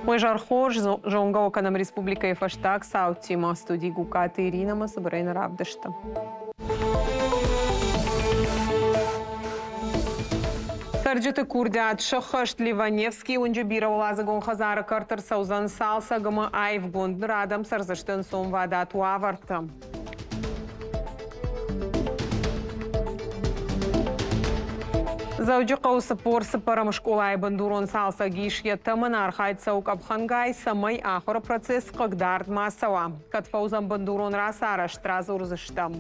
Уый зӕр хорз зонгӕ у кӕнӕм республикӕйы фӕстаг цаутимӕ студи Гукаты Иринӕмӕ цыбырӕй нӕ равдысты. Цӕрджыты курдиат сӕххӕст Ливаневский уынджы бирӕуӕладзыгон хӕдзары кӕрт ӕрцӕудзӕн цалцӕг ӕмӕ аивгонд. Ныр адӕм цӕрдзысты ӕнцонвадат уавӕрты. Дзӕуджыхъӕуы 44-ӕм скъолайы бындурон цалцӕг ис йӕ тӕмӕн архайд цӕуы къӕпхӕнгай, цӕмӕй ахуыры процесс хъыгдард ма цӕуа. Кӕд фӕуыдзӕн бындурон рацарӕзт, радзурдзыстӕм.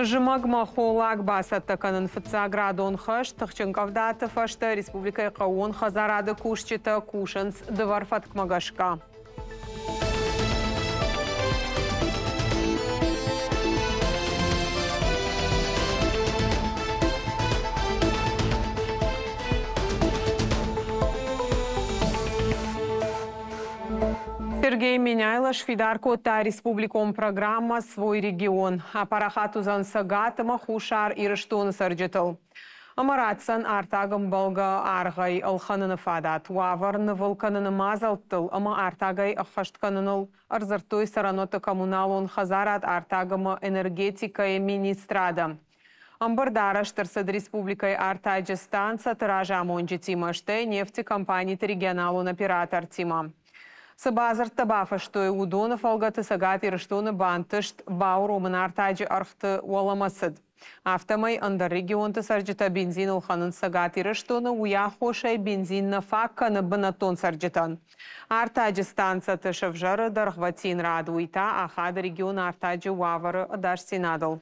Зымӕгмӕ холлаг бацӕттӕ кӕнын фыццаградон хӕс тыхджын къӕвдаты фӕстӕ республикӕйы хъӕууон хӕдзарады кусджытӕ кусынц дывӕр фӕткмӕ гӕсгӕ. Сергей Меняйло сфидар кодта республикон программӕ «Свой регион». Апарахат уыдзӕн Цӕгат ӕмӕ Хуссар Ирыстоны цӕрджытыл. Ӕмӕ ратдзӕн артаг ӕмбӕлгӕ аргъӕй ӕлхӕныны фадат, уавӕр нывыл кӕныны мадзӕлттыл ӕмӕ артагӕй ӕххӕст кӕныныл ӕрдзырдтой цӕрӕнуӕтты коммуналон хӕдзарад, артаг ӕмӕ энергетикӕйы министрады. Ӕмбырд арӕзт ӕрцыд республикӕйы артаджы станцӕты разамонджытимӕ, стӕй нефты компаниты регионалон оператортимӕ. Цы бадзырдтӕ бафыстой, уыдоны фӕлгӕты Цӕгат Ирыстоны бантыст бауромын артаджы ӕргъты уӕлӕмӕцыд. Афтӕмӕй ӕндӕр регионты цӕрджытӕ бензин ӕлхӕнынц Цӕгат Ирыстоны, уый аххосӕй бензин нӕ фаг кӕны бынӕттон цӕрджытӕн. Артаджы станцӕты сӕвзӕры дӕргъвӕтин рад, уый та ахады регионы артаджы уавӕры ӕдасдзинадыл.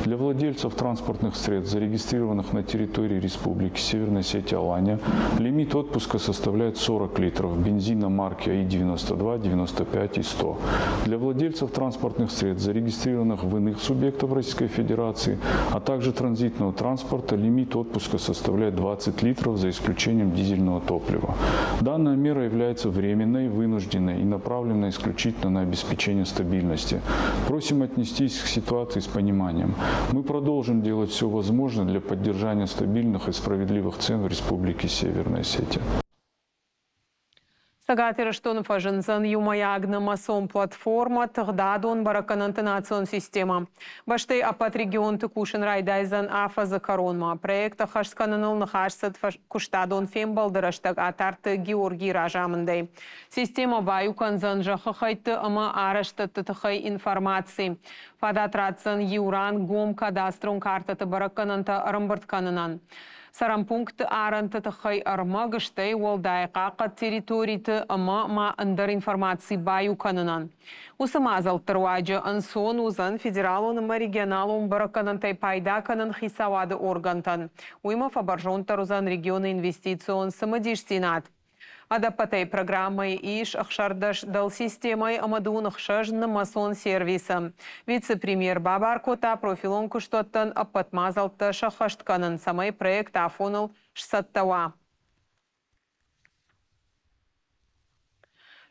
Для владельцев транспортных средств, зарегистрированных на территории Республики Северная Осетия Алания, лимит отпуска составляет 40 литров бензина марки АИ-92, 95 и 100. Для владельцев транспортных средств, зарегистрированных в иных субъектах Российской Федерации, а также транзитного транспорта, лимит отпуска составляет 20 литров за исключением дизельного топлива. Данная мера является временной, вынужденной и направленной исключительно на обеспечение стабильности. Просим отнестись к ситуации с пониманием. Мы продолжим делать все возможное для поддержания стабильных и справедливых цен в Республике Северная Осетия. Цӕгат Ирыстоны фӕзындзӕн иумӕйаг нымӕцон платформӕ тыгъдадон бӕрӕггӕнӕнты национ системӕ. Бӕстӕйы ӕппӕт регионты кусын райдайдзӕн афӕдзы кӕронмӕ. Проект ӕххӕст кӕныныл ныхас цыд куыстадон фембӕлды рӕстӕг Атарты Георгийы разамындӕй. Системӕ баиу кӕндзӕн зӕххы хӕйтты ӕмӕ арӕзтӕдты тыххӕй информаци. Фадат ратдзӕн иу ран гом кадастрон картӕты бӕрӕггӕнӕнтӕ ӕрӕмбырд кӕнынӕн. Цӕрӕн пунктты арӕнты тыххӕй ӕрмӕг, стӕй уӕлдай хъахъхъӕд территориты ӕмӕ ма ӕндӕр информаци баиу кӕнынӕн. Уыцы мадзӕлтты руаджы ӕнцон уыдзӕн федералон ӕмӕ регионалон бӕрӕггӕнӕнтӕй пайда кӕнын хицауады органтӕн. Уыимӕ фӕбӕрзонддӕр уыдзӕн регионы инвестицион цымыдисдзинад. Ӕдӕппӕтӕй программӕйы ис 16 дӕлсистемӕйы ӕмӕ 26 нымӕцон сервисы. Вице-премьер бабар кодта профилон куыстуӕттӕн ӕппӕт мадзӕлттӕ сӕххӕст кӕнын, цӕмӕй проект афоныл сцӕттӕ уа.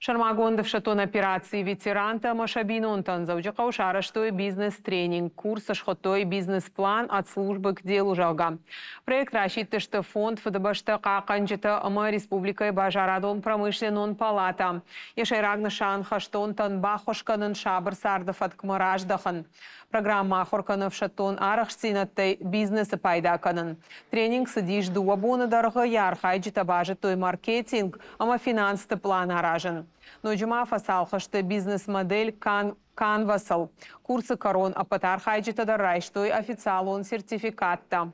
Сӕрмагонд ӕфсӕддон операцийы ветерантӕ ӕмӕ сӕ бинонтӕн Дзӕуджыхъӕуы сарӕзтой бизнес-тренинг. Курс схуыдтой «Бизнес-план от службы к делу», зӕгъгӕ. Проект расидтысты фонд Фыдыбӕстӕ хъахъхъӕнджытӕ ӕмӕ республикӕйы базарадон-промышленнон палатӕ. Йӕ сӕйраг нысан хӕстонтӕн баххуыс кӕнын сабыр царды фӕткмӕ раздӕхын. Программӕ ахуыр кӕны ӕфсӕддон арӕхстдзинӕдтӕй бизнесы пайда кӕнын. Тренинг цыдис дыууӕ боны дӕргъы, йӕ архайджытӕ базыдтой маркетинг ӕмӕ финансты план аразын. Ноджы ма фӕцалх сты бизнес-модель Canvas-ыл. Курсы кӕрон ӕппӕт архайджытӕ дӕр райстой официалон сертификаттӕ.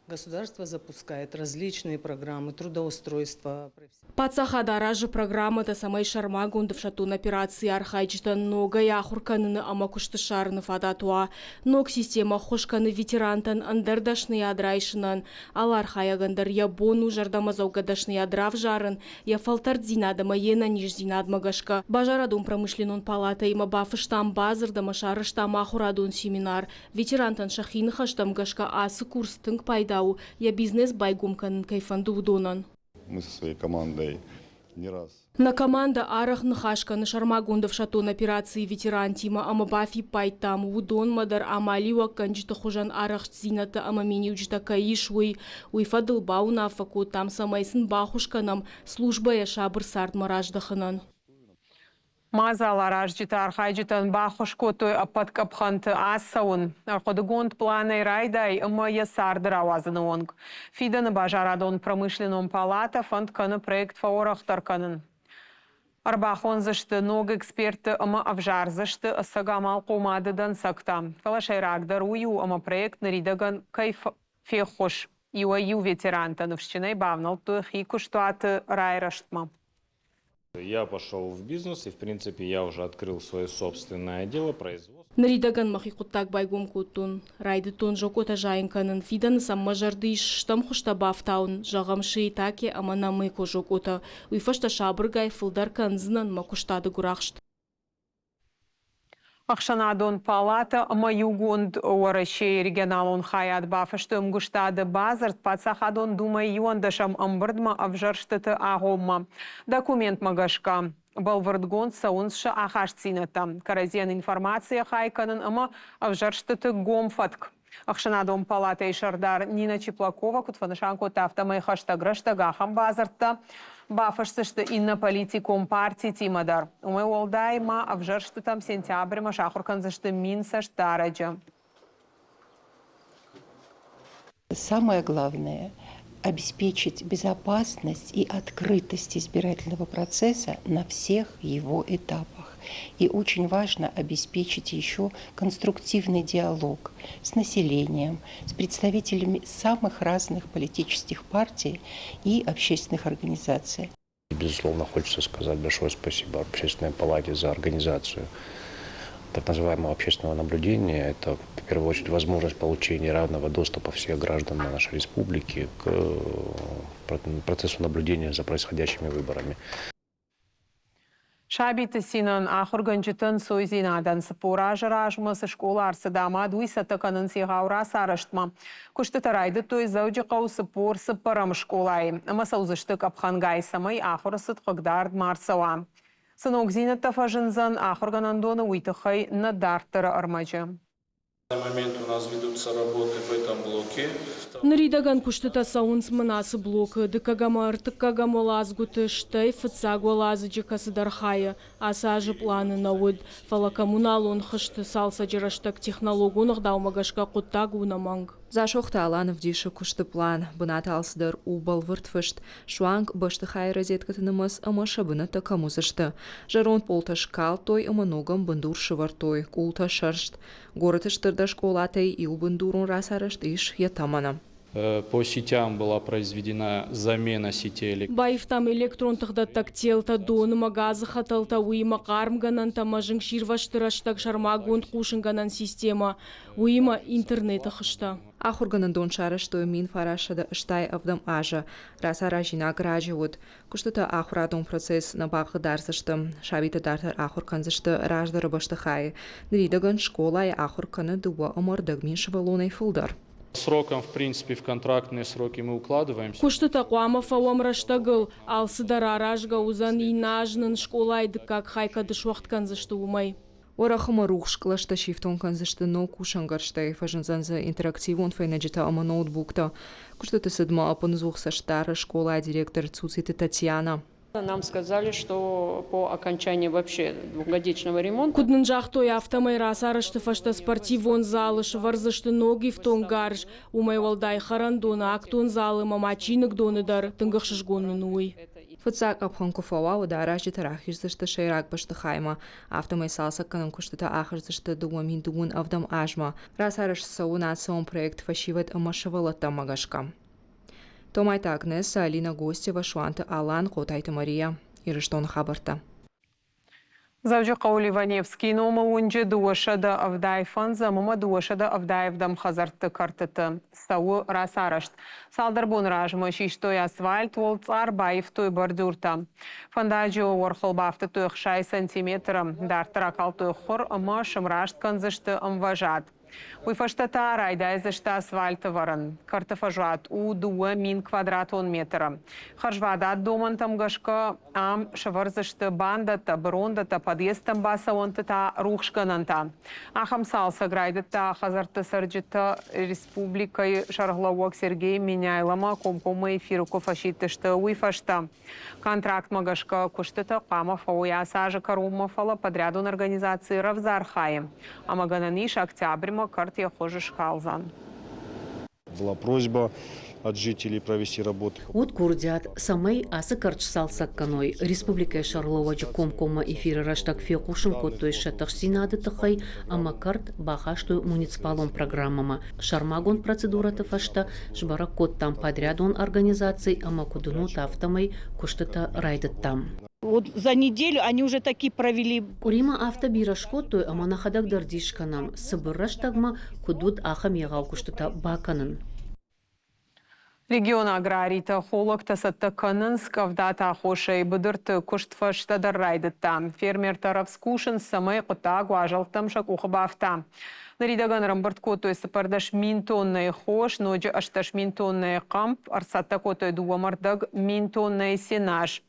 Государство запускает различные программы трудоустройства. Паддзахад аразы программӕтӕ, цӕмӕй сӕрмагонд ӕфсӕддон операцийы архайджытӕн ногӕй ахуыр кӕныны ӕмӕ куысты ссарыны фадат уа. Ног системӕ ӕххуыс кӕны ветерантӕн ӕндӕр дӕсныйад райсынӕн. Алы архайӕгӕн дӕр йӕ бон у зӕрдӕмӕдзӕугӕ дӕсныйад равзарын, йӕ фӕлтӕрддзинад ӕмӕ йе нӕниздзинадмӕ гӕсгӕ. Базарадон-промышленнон палатӕимӕ бафыстам бадзырд ӕмӕ сарӕзтам ахуырадон семинар. Ветерантӕн сӕхи ныхӕстӕм гӕсгӕ ацы курс тынг пайда у, йӕ бизнес байгом кӕнын кӕй фӕнды, уыдонӕн. Мы со своей командой не раз. Нӕ командӕ арӕх ныхас кӕны сӕрмагонд ӕфсӕддон операцийы ветерантимӕ ӕмӕ бафиппайдтам, уыдонмӕ дӕр амалиуӕггӕнджыты хуызӕн арӕхстдзинӕдтӕ ӕмӕ миниуджытӕ кӕй ис, уый. Уый фӕдыл бауынаффӕ кодтам, цӕмӕй сын баххуыс кӕнӕм службӕйӕ сабыр цардмӕ раздӕхынӕн. Мадзал аразджытӕ архайджытӕн баххуыс кодтой ӕппӕт къӕпхӕнты ацӕуын, ӕрхъуыдыгонд пъланӕй райдай ӕмӕ йӕ царды рауадзыны онг. Фидӕны базарадон-промышленнон палатӕ фӕнд кӕны проект фӕуӕрӕхдӕр кӕнын. Ӕрбахондзысты ног экспертты ӕмӕ ӕвзардзысты ӕцӕг амалхъомады дӕнцӕгтӕ. Фӕлӕ сӕйрагдӕр уый у, ӕмӕ проект ныридӕгӕн кӕй феххуыс. Иуӕй-иу ветерантӕ ныфсджынӕй бавнӕлдтой хи куыстуаты райрӕзтмӕ. Я пошел в бизнес, и, в принципе, я уже открыл свое собственное дело, производство. Ныридӕгӕн мӕхи хъуыддаг байгом кодтон. Райдыдтон зокъотӕ зайын кӕнын, фидӕны сӕм мӕ зӕрды ис стӕм хуызтӕ бафтауын, зӕгъӕм, шиитаке ӕмӕ намыко зокъотӕ. Уый фӕстӕ сабыргай фылдӕр кӕндзынӕн мӕ куыстады гуырахст. Ӕхсӕнадон палатӕ ӕмӕ Иугонд Уӕрӕсейы регионалон хайад бафыстой ӕмгуыстады бадзырд Паддзахадон Думӕйы иуӕндӕсӕм ӕмбырдмӕ ӕвзӕрстыты агъоммӕ. Документмӕ гӕсгӕ, бӕлвырдгонд цӕуынц сӕ ахастдзинӕдтӕ, кӕрӕдзийӕн информацийӕ хай кӕнын ӕмӕ ӕвзӕрстыты гом фӕтк. Ӕхсӕнадон палатӕйы сӕрдар Нина Чеплакова куыд фӕнысан кодта, афтӕмӕй хӕстӕг рӕстӕг ахӕм бадзырдтӕ бафысдзысты иннӕ политикон партитимӕ дӕр. Уымӕй уӕлдай ма ӕвзӕрстытӕм сентябрьмӕ сахуыр кӕндзысты 1000 цӕстдарӕджы. Самое главное – обеспечить безопасность и открытость избирательного процесса на всех его этапах. И очень важно обеспечить еще конструктивный диалог с населением, с представителями самых разных политических партий и общественных организаций. Безусловно, хочется сказать большое спасибо Общественной палате за организацию так называемого общественного наблюдения. Это, в первую очередь, возможность получения равного доступа всех граждан нашей республики к процессу наблюдения за происходящими выборами. Сабиты цинӕн, ахуыргӕнджыты ӕнцойдзинадӕн 40 азы размӕ цы скъола ӕрцыд амад, уый цӕттӕ кӕнынц егъау рацарӕзтмӕ. Куыстытӕ райдыдтой Дзӕуджыхъӕуы 44-ӕм скъолайы ӕмӕ цӕудзысты къӕпхӕнгай, цӕмӕй ахуыры цыд хъыгдард ма рцӕуа. Цы ногдзинӕдтӕ фӕзындзӕн ахуыргӕнӕндоны, уый тыххӕй нӕ дарддӕры ӕрмӕджы. Момент у нас ведутся работы в этом блоке. Ныридӕгӕн куыстытӕ цӕуынц мын ацы блокы дыккӕгӕм ӕртыккӕгӕм уӕладзгуыты, стӕй фыццаг уӕладзыджы кӕцыдӕр хайы. Ацы азы пъланы нӕ уыд, фӕлӕ коммуналон хызты цалцӕджы рӕстӕг технологон ӕгъдаумӕ гӕсгӕ хъуыддаг у ӕнӕмӕнг. Дзасохты Алан ӕвдисы куысты пълан. Бынаты алцыдӕр у бӕлвырд фыст. Суанг бӕстыхайы розеткӕты нымӕц ӕмӕ сӕ бынӕттӕ кӕм уыдзысты. Зӕронд пъолтӕ скалдтой ӕмӕ ногӕн бындур сӕвӕрдтой, къултӕ сӕрст. Горӕты стырдӕр скъолатӕй иу бындурон рацарӕзт ис йӕ тӕмӕны. По сетям была произведена замена сетей. Баивтам электрон тыхдӕттӕг телтӕ, доны ӕмӕ газы хӕтӕлтӕ, уыимӕ хъармгӕнӕнтӕ ӕмӕ зынгсирвӕзты рӕстӕг сӕрмагонд хъусынгӕнӕн системӕ, уыимӕ интернеты хызтӕ. Ахуыргӕнӕндон сарӕзтой 1987 азы. Рацаразинаг раджы уыд. Куыстытӕ ахуырадон процесс нӕ бахъыгдардзысты. Сабитӕ дарддӕр ахуыр кӕндзысты раздӕры бӕстыхайы. Ныридӕгӕн скъолайы ахуыр кӕны 2,25 сывӕллонӕй фылдӕр. Сроком, в принципе, в контрактные сроки мы укладываемся. Куыстытӕ хъуамӕ фӕуӕм рӕстӕгыл, алцыдӕр аразгӕ уыдзӕн, иннӕ аз нын скъолайы дыккаг хай кӕд суӕгъд кӕндзысты, уымӕй. Уӕрӕх ӕмӕ рухс кълӕстӕ сифтонг кӕндзысты ног кусӕнгӕрзтӕй, фӕзындзӕн дзы интерактивон фӕйнӕджытӕ ӕмӕ ноутбуктӕ. Куыстыты цыдмӕ ӕппынӕдзух цӕст дары скъолайы директор Цуциты Татьяна. Нам сказали, что по окончании вообще двухгодичного ремонта. Куыд нын загътой, афтӕмӕй рацарӕзты фӕстӕ спортивон залы сӕвӕрдзысты ног ифтонггарз. Уымӕй уӕлдай хӕрӕндоны, актон залы ӕмӕ ма чиныгдоны дӕр тынг ӕхсызгон нын у уый. Фыццаг къӕпхӕн куы фӕуа, уӕд аразджытӕ рахиздзысты сӕйраг бӕстыхаймӕ. Афтӕмӕй цалцӕггӕнӕн куыстытӕ ахӕсдзысты 2027 азмӕ. Рацарӕзт цӕуы национ проект «Фӕсивӕд ӕмӕ сывӕллӕттӕ»-мӕ гӕсгӕ. Томайты Агнесса, Алина Гостева, Суанты Алан, Хъотайты Мария. Ирыстоны хабӕрттӕ. Дзӕуджыхъӕуы Леваневскийы номыл уынджы 285 ӕмӕ 287 хӕдзӕртты кӕртыты цӕуы рацарӕзт. Цалдӕр боны размӕ систой асфальт, уӕлцъар баивтой бордюртӕ. Фӕндаджы уӕрхыл бафтыдтой 60 сантиметры, дарддӕр акалдтой хуыр ӕмӕ сымраст кӕндзысты ӕмвӕзад. Уый фӕстӕ та райдайдзысты асфальт ӕвӕрын. Кӕрты фӕзуат у 2000 квадратон метры. Хӕрзвадат домӕнтӕм гӕсгӕ ам сӕвӕрдзысты бандӕттӕ, бырондӕттӕ, подъездтӕм бацӕуӕнты та рухсгӕнӕнтӕ. Ахӕм цалцӕг райдыдта хӕдзӕртты цӕрджытӕ республикӕйы сӕргълӕууӕг Сергей Меняйломӕ комкоммӕ эфиры куы фӕсидтысты, уый фӕстӕ. Контрактмӕ гӕсгӕ куыстытӕ хъуамӕ фӕуой ацы азы кӕронмӕ, фӕлӕ подрядон организаци рӕвдз архайы ӕмӕ гӕнӕн ис октябрьмӕ кӕрт йӕ хуыз скалдзӕн. Была просьба от жителей провести работу. Уыд курдиат, цӕмӕй ацы кӕрт сцалцӕг кӕной. Республикӕйы сӕргълӕууӕджы комкоммӕ эфиры рӕстӕг фехъусын кодтой сӕ тыхстдзинады тыххӕй ӕмӕ кӕрт бахастой муниципалон программӕмӕ. Сӕрмагонд процедурӕты фӕстӕ сбӕрӕг кодтам подрядон организаци ӕмӕ куыд уынут, афтӕмӕй куыстытӕ райдыдтам. Вот за неделю они уже такие провели. Къуыримӕ афтӕ бирӕ скодтой, ӕмӕ нӕхӕдӕг дӕр дис кӕнӕм, цыбыр рӕстӕгмӕ куыд уыд ахӕм егъау куыстытӕ бакӕнын. Регионы аграритӕ холлӕгтӕ цӕттӕ кӕнынц къӕвдаты аххосӕй быдырты куыст фӕстӕдӕр райдыдта. Фермертӕ рӕвдз кусынц, цӕмӕй хъуыддаг уазӕлттӕм сӕ къухы бафта. Ныридӕгӕн ӕрӕмбырд кодтой 14 000 тоннӕйы хос, ноджы 18 000 тоннӕйы хъӕмп, ӕрцӕттӕ кодтой 2,5 мин тоннӕйы сенаж.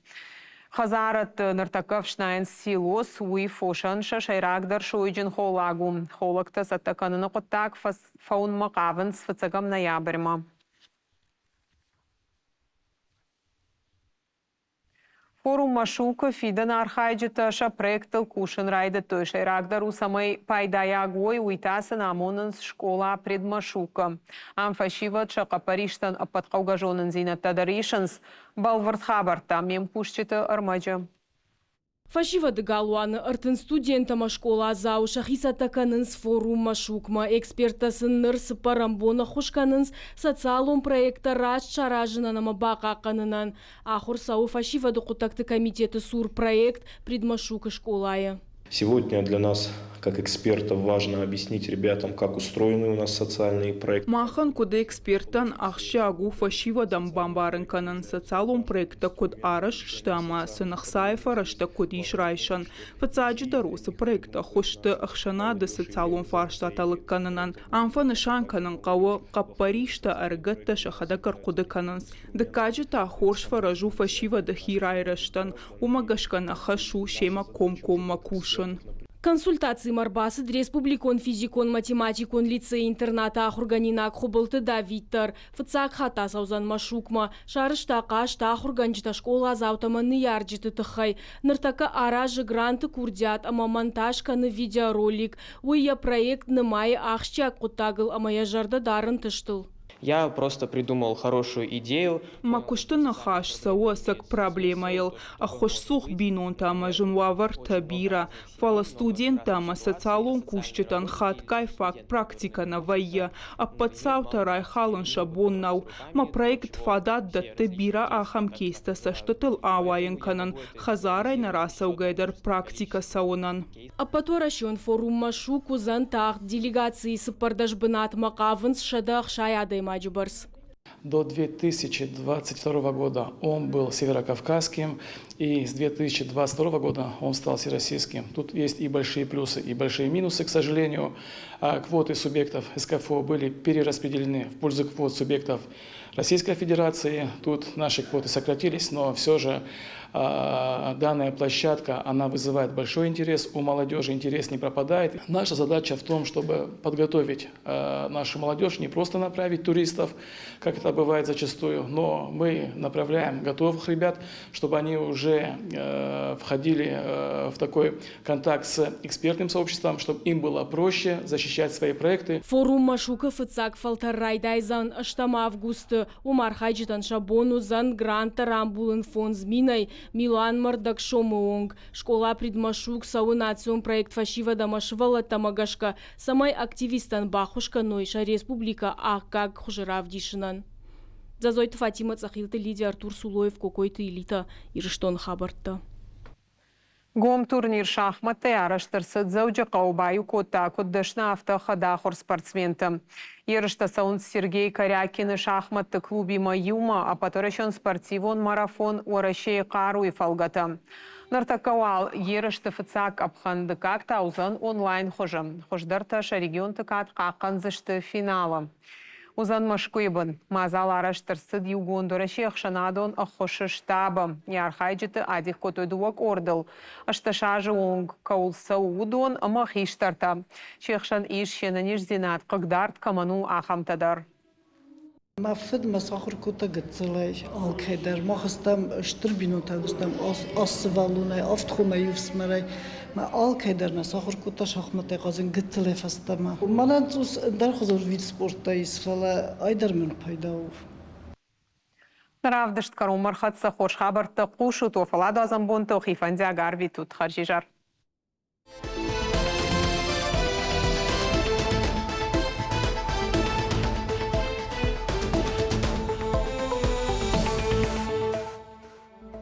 Хӕдзарӕдты ныртӕккӕ ӕфснайынц силос, уый фосӕн сӕ сӕйрагдӕр сойджын холлаг у. Холлӕгтӕ цӕттӕ кӕныны хъуыддаг фӕуынмӕ хъавынц фыццӕгӕм ноябрьмӕ. Форум Машук-ы фидӕны архайджытӕ сӕ проекттыл кусын райдыдтой. Сӕйрагдӕр у, цӕмӕй пайдайаг уой, уый та сын амонынц скъола Предмашук-ы. Ам фӕсивӕд сӕ хъӕппӕристӕн ӕппӕт хъӕугӕ зонындзинӕдтӕ дӕр исынц. Бӕлвырд хабӕрттӕ ме мкусджыты ӕрмӕджы. Фӕсивӕды галуаны 30 студент ӕмӕ скъоладзау сӕхи цӕттӕ кӕнынц форум Машукмӕ. Эксперттӕ сын ныр цыппӕрӕм бон ӕххуыс кӕнынц социалон проекттӕ раст саразынӕн ӕмӕ бахъахъхъӕнынӕн. Ахуыр цӕуы фӕсивӕды хъуыддӕгты комитеты цур проект Предмашукы скъолайы. Сегодня для нас, как экспертов, важно объяснить ребятам, как устроены у нас социальные проекты. Махӕн куыд эксперттӕн ахсджиаг у фӕсивӕдӕн бамбарын кӕнын социалон проекттӕ куыд арӕзт сты ӕмӕ сын ӕхцайы фӕрӕзтӕ куыд ис райсӕн. Фыццаджыдӕр уыцы проекттӕ ӕххуыс сты ӕхсӕнады социалон фарстатӕ лыг кӕнынӕн. Ам фӕнысан кӕнын хъӕуы, хъӕппӕристӕ ӕрыгӕттӕ сӕхӕдӕг ӕрхъуыды кӕнынц. Дыккаджы та хорз фӕрӕз у фӕсивӕды хи райрӕзтӕн, Уымӕ гӕсгӕ нӕ хӕс у семӕ комкоммӕ кусын. Консультацимӕ ӕрбацыд республикон физикон-математикон лицей-интернаты ахуыргӕнинаг Хуыбылты Давид дӕр. Фыццаг хатт ацӕудзӕн Машукмӕ. Сарӕзта хъазт ахуыргӕнджытӕ скъоладзаутӕ ӕмӕ ныййарджыты тыххӕй. Ныртӕккӕ аразы гранты курдиат ӕмӕ монтаж кӕны видеоролик. Уый йӕ проект нымайы ахсджиаг хъуыддагыл ӕмӕ йӕ зӕрдӕ дары ӕнтыстыл. Я просто придумал хорошую идею. Мӕ куысты ныхас цӕуы ӕцӕг проблемӕйыл. Ӕххуысцух бинонтӕ ӕмӕ зын уавӕртӕ бирӕ, фӕлӕ студенттӕ ӕмӕ социалон кусджытӕн хатгай фаг практикӕ нӕ вӕййы. Ӕппӕт цаутӕ райхалын сӕ бон нӕу. Мӕ проект фадат дӕтты бирӕ ахӕм кейстӕ цӕстытыл ауайын кӕнын, хӕдзарӕй нӕ рацӕугӕ дӕр практикӕ цӕуынӕн. Ӕппӕтуӕрӕсеон форум Машук уыдзӕн тагъд. Делегацийы 14 бынатмӕ хъавынц 160 адӕймаджы бӕрц. До 2022 года он был северокавказским, и с 2022 года он стал всероссийским. Тут есть и большие плюсы, и большие минусы, к сожалению. Квоты субъектов СКФО были перераспределены в пользу квот субъектов Российской Федерации. Тут наши квоты сократились, но все же данная площадка, она вызывает большой интерес у молодежи, интерес не пропадает. Наша задача в том, чтобы подготовить нашу молодежь, не просто направить туристов, как это бывает зачастую, но мы направляем готовых ребят, чтобы они уже входили в такой контакт с экспертным сообществом, чтобы им было проще защищать свои проекты. Форум Машукы фыццаг фӕлтӕр райдайдзӕн 8 августы. Уым архайджытӕн сӕ бон уыдзӕн гранттӕ рамбулын 5 000-ӕй милуанмӕ рдӕг сомы онг. Скъола Предмашук цӕуы национ проект фӕсивӕд ӕмӕ сывӕллӕттӕмӕ гӕсгӕ, цӕмӕй активисттӕн баххуыс кӕной сӕ республикӕ аккаг хуызы равдисынӕн. Дзӕзойты Фатимӕ, Цъӕхилты Лидия, Артур Сулоев, Кокойты Элита, Ирыстоны хабӕрттӕ. Гом турнир шахматтӕй арӕзт ӕрцыд Дзӕуджыхъӕуы баиу кодта куыд дӕсны, афтӕ хӕдахуыр спортсментӕ. Ерыстӕ цӕуынц Сергей Корякины шахматты клубимӕ иумӕ ӕппӕтуӕрӕсеон спортивон марафон Уӕрӕсейы хъаруйы фӕлгӕты. Ныртӕккӕ уал ерысты фыццаг къӕпхӕн, дыккаг та уыдзӕн онлайн хуызы. Хуыздӕртӕ сӕ регионты кад хъахъхъӕндзысты финалы. Уыдзӕн Мӕскуыйы бын. Мадзал арӕзт ӕрцыд Иугонд Уӕрӕсе ӕхсӕнадон ӕххуысы штабы. Йӕ архайджыты адих кодтой дыууӕ къордыл. 18 азы онг кӕуыл цӕуы, уыдон ӕмӕ хистӕртӕ. Се хсӕн ис, се нӕниздзинад хъыгдард кӕмӕн у, ахӕмтӕ дӕр. Мӕ фыд мӕ сахуыр кодта гыццылӕй алкӕй дӕр. Мах стӕм стыр бинонтӕ уыдыстӕм аст сывӕллонӕй, авд хомӕ, иу ӕфсымӕрӕй. Мӕ алкӕй дӕр нӕ сахуыр кодта шахматтӕй хъазын гыццылӕй фӕстӕмӕ. Мӕнӕн цъус ӕндӕрхуызон вид спорттӕ ис, фӕлӕ ай дӕр мын пайда у. Равдыст кӕронмӕ ӕрхӕццӕ хорз хабӕрттӕ хъусут, уӕ фӕлладуадзӕн бонтыл хи фӕндиаг арвитут. Хӕрзизӕр.